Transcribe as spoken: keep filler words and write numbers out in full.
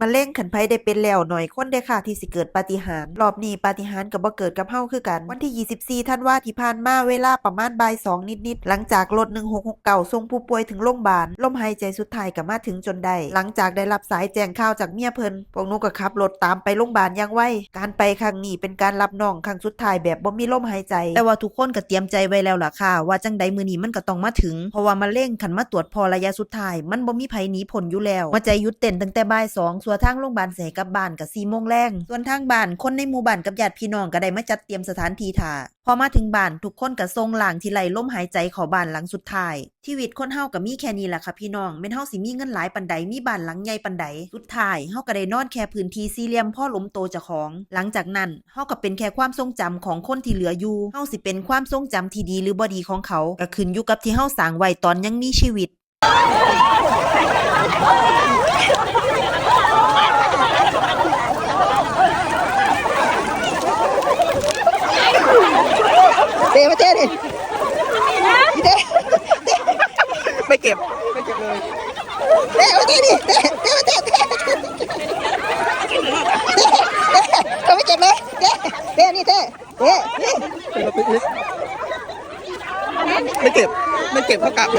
มะเร็งคันไผได้เป็นแล้ว น้อยคนเด้อค่ะที่สิเกิดปาฏิหาริย์ รอบนี้ปาฏิหาริย์ก็บ่เกิดกับเฮาคือกัน วันที่ยี่สิบสี่ธันวาที่ผ่านมา เวลาประมาณบ่ายสองนิดๆ หลังจากรถหนึ่งหกหกเก้าส่งผู้ป่วยถึงโรงบาล ลมหายใจสุดท้ายก็มาถึงจนได้ หลังจากได้รับสายแจ้งข่าวจากเมียเพิ่น พวกหนูก็ขับรถตามไปโรงบาลอย่างไว การไปครั้งนี้เป็นการรับน้องครั้งสุดท้ายแบบบ่มีลมหายใจ แต่ว่าทุกคนก็เตรียมใจไว้แล้วล่ะค่ะ ว่าจั่งใดมื้อนี้มันก็ต้องมาถึง เพราะว่ามะเร็งคันมาตรวจพ้อระยะสุดท้าย มันบ่มีไผหนีพ้นอยู่แล้ว หัวใจหยุดเต้นตั้งแต่บ่ายสอง ส่วนทางโรงบาลสิให้กลับบ้านก็สี่โมงแลง ส่วนทางบ้าน คนในหมู่บ้านกับญาติพี่น้องก็ได้มาจัดเตรียมสถานที่ท่า พอมาถึงบ้าน ทุกคนก็ส่งร่างที่ไร้ลมหายใจเข้าบ้านหลังสุดท้าย ชีวิตคนเฮาก็มีแค่นี้ล่ะค่ะพี่น้อง แม่นเฮาสิมีเงินหลายปานใด มีบ้านหลังใหญ่ปานใด สุดท้ายเฮาก็ได้นอนแค่พื้นที่สี่เหลี่ยมพอหลมโตเจ้าของ หลังจากนั้นเฮาก็เป็นแค่ความทรงจำของคนที่เหลืออยู่ เฮาสิเป็นความทรงจำที่ดีหรือบ่ดีของเขา ก็ขึ้นอยู่กับที่เฮาสร้างไว้ตอนยังมีชีวิต เต้มาเต้ดิ อีเต้ ไม่เก็บ ไม่เก็บเลย เต้มาเต้ดิ เต้ เต้มาเต้ เต้ เต้ เขาไม่เก็บเลย เต้ เต้ นี่เต้ เต้ นี่ ไม่เก็บ ไม่เก็บเขากลับ